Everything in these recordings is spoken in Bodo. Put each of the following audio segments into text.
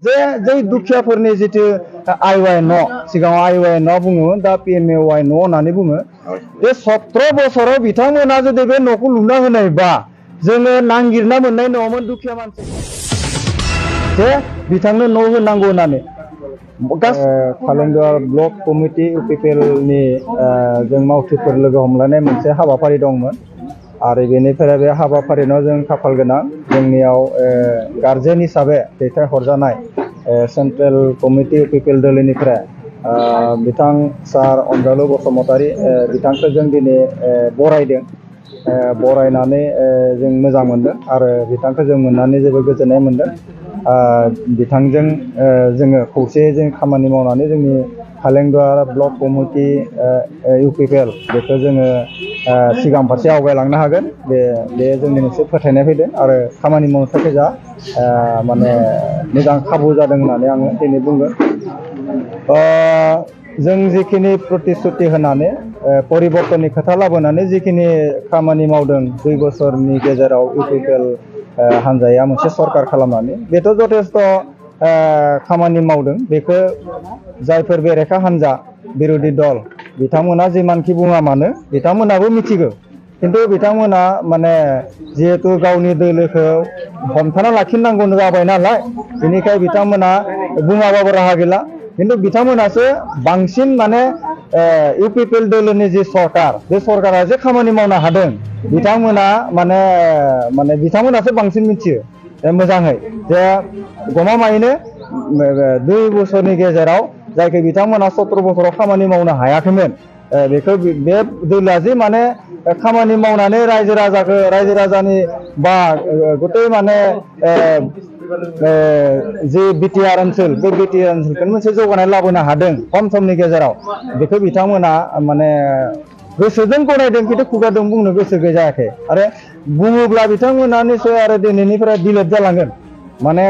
जे जै दुखियाफोरनि जितु आइवाइ न' सिगाङाव आइवाइ न' बुङोमोन दा पिएमएवाइ न' होननानै बुङो बे 17 बोसोराव बिथांमोना जुदि बे न'खौ लुना होनायबा जोङो नागिरना मोननाय नङामोन दुखिया मानसि जे बिथांनो न' होनांगौ होननानै खालेंदुवार ब्लक कमिटि इउपिपिएलनि जों मावथिफोर लोगो हमलायनाय मोनसे हाबाफारि दंमोन आरो बेनिफ्राय बे हाबाफारिनाव जों खाफाल गोनां जोंनियाव गार्जेन हिसाबै दैथायहरजानाय सेन्ट्रेल कमिटि इउपिपिएल दोलोनिफ्राय बिथां सार अनजालु बसुमतारी बिथांखौ जों दिनै बरायदों बरायनानै जों मोजां मोनदों आरो बिथांखौ जों मोननानै जोबोद गोजोननाय मोनदों बिथांजों जोङो खौसेयै जों खामानि मावनानै जोंनि खालेंदुवार ब्लक कमिटि इउपिपिएल बेखौ जोङो सिगां फारसे आवगायलांनो हागोन बे जोंनि मोनसे फोथायनाय फैदों आरो खामानि मावनो थाखाय जा माने मोजां खाबु जादों होननानै आङो दिनै बुंगोन जों जिखिनि प्रतिश्रुति होनानै परिबर्तननि खोथा लाबोनानै जिखिनि खामानि मावदों 2 बोसोरनि गेजेराव इउपिपिएल हान्जाया मोनसे सरकार खालामनानै बेथ' जथेस्थ खामानि मावदों बेखौ जायफोर बेरेखा हान्जा बिरोधी दल बिथांमोना जिमानखि बुङा मानो बिथांमोनाबो मिथिगौ किन्तु बिथांमोना माने जिहेतु गावनि दोलोखौ हमथाना लाखिनांगौ जाबाय नालाय बेनिखाय बिथांमोना बुङाबाबो राहा गैला किन्तु बिथांमोनासो बांसिन माने इउपिपिएल दोलोनि जि सरकार बे सरकारा जे खामानि मावनो हादों बिथांमोना माने बिथांमोनासो बांसिन मिथियो मोजाङै जे गमामायैनो 2 बोसोरनि गेजेराव जायखौ बिथांमोना 17 बोसोराव खामानि मावनो हायाखैमोन बेखौ बे दोलोआ जे माने खामानि मावनानै रायजो राजानि बा गते माने जे बिटिआर ओनसोल बे बिटिआर ओनसोलखौ मोनसे जौगानाय लाबोनो हादों खम समनि गेजेराव बेखौ बिथांमोना माने गोसोजों गनायदों किन्तु खुगाजों बुंनो गोसो जायाखै आरो बुङोब्ला बिथांमोना निश्चय आरो दिनैनिफ्राय डिलेट जालांगोन माने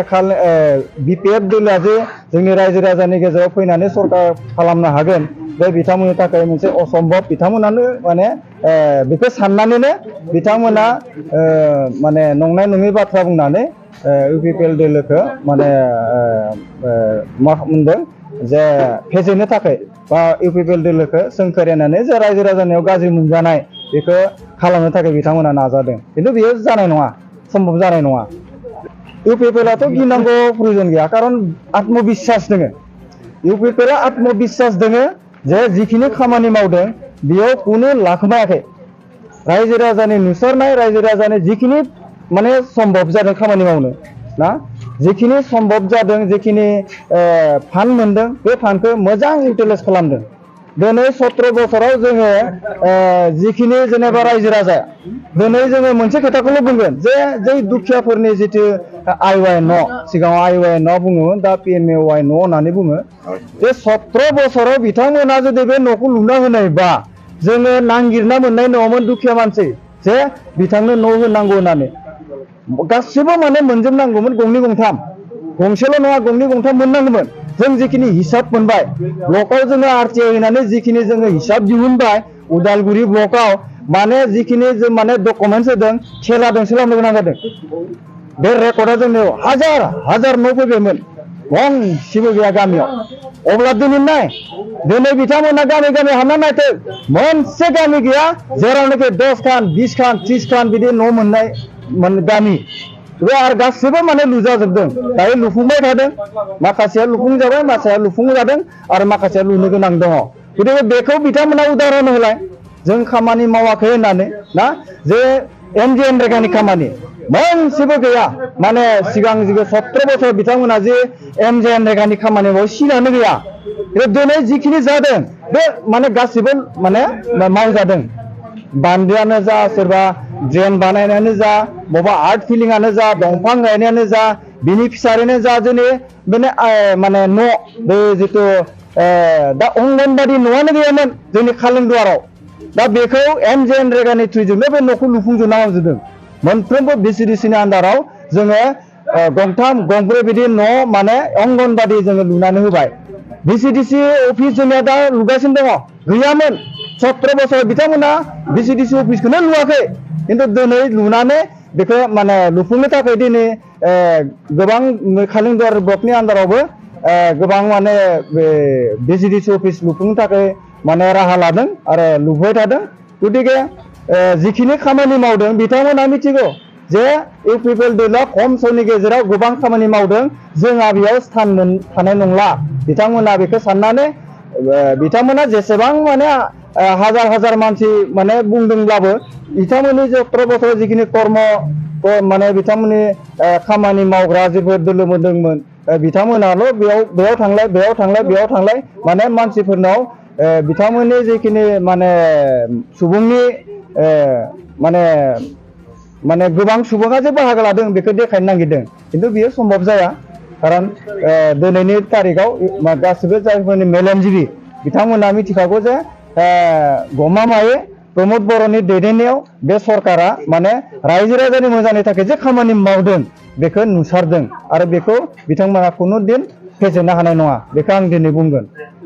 बिपिएफ दोलोआ जे जोंनि रायजो राजानि गेजेराव फैनानै सरकार खालामनो हागोन बे बिथांमोननि थाखाय मोनसे असम्भब बिथांमोनानो माने बेखौ साननानैनो बिथांमोना माने नंनाय नङै बाथ्रा बुंनानै इउपिपिएल दोलोखौ माने मा मोनदों जे फेजेननो थाखाय बा इउपिपिएल दोलोखौ सोंखारिनानै जे रायजो राजानियाव गाज्रि मोनजानाय बेखौ खालामनो थाखाय बिथांमोना नाजादों किन्तु बेयो जानाय नङा सम्भब जानाय नङा इउपिपिएलआथ' गिनांगौ प्रयोजन गैया खारन आत्मबिश्वास दोङो इउपिपिएलआ आत्मबिश्वास दोङो जे जिखिनि खामानि मावदों बेयाव कुनु लाखोमायाखै रायजो राजानि नुसारनाय रायजो राजानि जिखिनि माने सम्भब जादों खामानि मावनो ना जिखिनि सम्भब जादों जिखिनि फान्ड मोनदों बे फान्डखौ मोजां इउटिलाइज खालामदों दिनै 17 बोसोराव जोङो जिखिनि जेनेबा रायजो राजा दिनै जोङो मोनसे खोथाखौल' बुंगोन जे जै दुखियाफोरनि जितु आइवाइ न' सिगाङाव आइवाइ न' बुङोमोन दा पिएमएवाइ न' होननानै बुङो बे 17 बोसोराव बिथांमोना जुदि बे न'खौ लुना होनायबा जोङो नागिरना मोननाय नङामोन दुखिया मानसि जे बिथांनो न' होनांगौ होननानै गासिबो माने मोनजोबनांगौमोन गंनै गंथाम गंसेल' नङा गंनै गंथाम मोननांगौमोन जों जिखिनि हिसाब मोनबाय ब्लकआव जोङो आरटिआइ होनानै जिखिनि जोङो हिसाब दिहुनबाय उदालगुरि ब्लकआव माने जिखिनि जों माने डकुमेन्टस होदों खेलादोंसो लांनो गोनां जादों बे रेकर्डआ जोंनियाव हाजार न' फैबायमोन गंसेबो गैया गामियाव अब्ला दिनै बिथांमोना गामि गामि हाबना नायथों मोनसे गामि गैया जेरावनोखि 10 खान 20 खान 30 खान बिदि न' मोननाय गामि बे आरो गासिबो माने लुजाजोबदों दायो लुफुंबाय थादों माखासेया लुफुंजाबाय माखासेया लुफुंजादों आरो माखासेया लुनो गोनां दङ गतिके बेखौ बिथांमोना उदाहरन होलाय जों खामानि मावाखै होननानै ना जे एमजिएन रेगानि खामानि मोनसेबो गैया माने सिगां 17 बोसोर बिथांमोना जे एमजिएन रेगानि खामानि मावो सिनानो गैया दिनै जिखिनि जादों बे माने गासिबो माने मावजादों बान्दोआनो जा सोरबा ड्रेन बानायनायानो जा बबा आर्ट फिलिंआनो जा दंफां गायनायानो जा बेनिफिसारियानो जा जोंनि माने न' बे जितु दा अंगनबादि न'आनो गैयामोन जोंनि खालेंदुवाराव दा बेखौ एमजिएन रेगानि थ्रुजोंनो बे न'खौ लुफुंजोबना होजोबदों मोनफ्रोमबो बिसिडिसिनि आन्दाराव जोङो गंथाम गंब्रै बिदि न' माने अंगनबादि जोङो लुनानै होबाय बिसिडिसि अफिस जोंनिया दा लुगासिनो दङ गैयामोन 17 बोसोर बिथांमोना बिसिडिसि अफिसखौनो लुवाखै किन्तु दिनै लुनानै बेखौ माने लुफुंनो थाखाय दिनै गोबां खालिंदर ब्लकनि आन्दारावबो गोबां माने बिजिडिसि अफिस लुफुंनो थाखाय माने राहा लादों आरो लुबाय थादों गतिके जिखिनि खामानि मावदों बिथांमोना मिथिगौ जे इउपिपिएल खम समनि गेजेराव गोबां खामानि मावदों जोंहा बेयाव स्थान थानाय नंला बिथांमोना बेखौ साननानै बिथांमोना जेसेबां माने हाजार हाजार मानसि माने बुंदोंब्लाबो बिथांमोननि जत्र बत्र जिखिनि कर्म माने बिथांमोननि खामानि मावग्रा जेफोर दोलो मोनदोंमोन बिथांमोनाल' बेयाव थांलाय माने मानसिफोरनाव बिथांमोननि जिखिनि माने सुबुंनि माने गोबां सुबुङा जे बाहागो लादों बेखौ देखायनो नागिरदों खिन्थु बियो सम्भब जाया खारन दिनैनि तारिखाव गासिबो जायफोरनि मेलेमजिबि बिथांमोना मिथिखागौ जे गमामायै प्रमद बर'नि दैदेननायाव बे सरकारा माने रायजो राजानि मोजांनि थाखाय जे खामानि मावदों बेखौ नुसारदों आरो बेखौ बिथांमोना खुनु दिन फेजेननो हानाय नङा बेखौ आं दिनै बुंगोन।